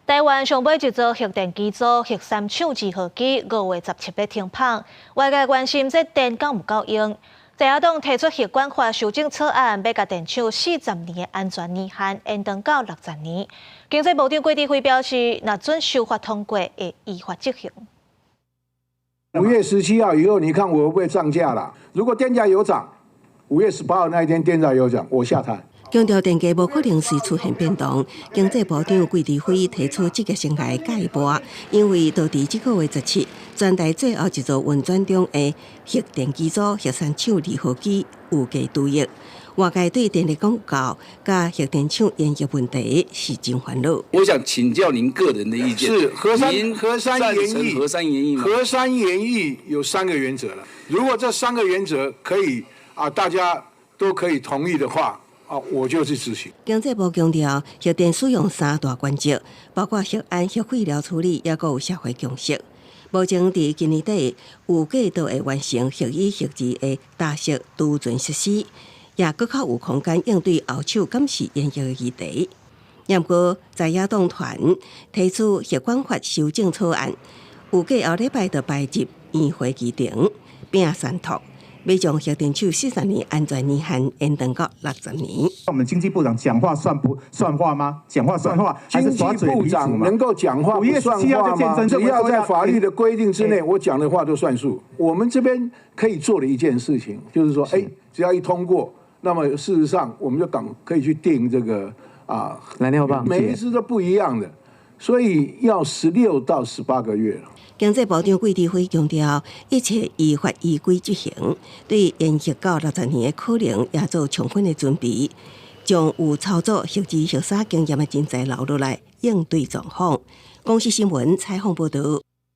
台灣上尾一座核電機組核三廠二號機5月17欲停麭，外界關心這電夠毋夠用。在野黨提出核管法修正草案，欲共電廠40年的安全年限延長到60年。經濟部長郭智輝表示，若准修法通過，會依法執行。5月17號以後，你看我會不會漲價啦？如果電價有漲，5月18號那一天電價有漲，我下台。強調電價無可能隨出現變動，經濟部長郭智輝提出這個生涯改撥，因為到佇這個月十七，全台最後一座運轉中的核電機組核三廠二號機預計除役。外界對電力講夠，佮核電廠延役問題是真煩惱。我想請教您個人的意見。是核三核三研議，核三研議，核三研議有三個原則了。如果這三個原則可以啊，大家都可以同意的話，啊，我就去執行。經濟部強調，核電使用三大原則，包括核安、核廢料處理，抑閣有社會共識。目前佇今年底預計都會完成核一、核二的搭設儲存設施，也閣較有空間應對後手敢是延役的議題。毋過，在野黨團提出核管法修正草案，預計後禮拜就排入院會議程，並宣讀。欲將核電廠四十年安全年限延長到60年。我們經濟部長講話算不算話嗎？講話算話，還是耍嘴經濟部長能夠講話不算話嗎？只要在法律的規定之內，我講的話都算數。我們這邊可以做的一件事情，就是說，哎，只要一通過，那麼事實上我們就趕可以去訂這個啊，燃料棒，每一次都不一樣的，所以要16到18個月。經濟部長郭智輝強調，一切依法依規執行，對延役到六十年的可能也做充分的準備，將有操作核二、核三經驗的人才留落來應對狀況。公視新聞採訪報導。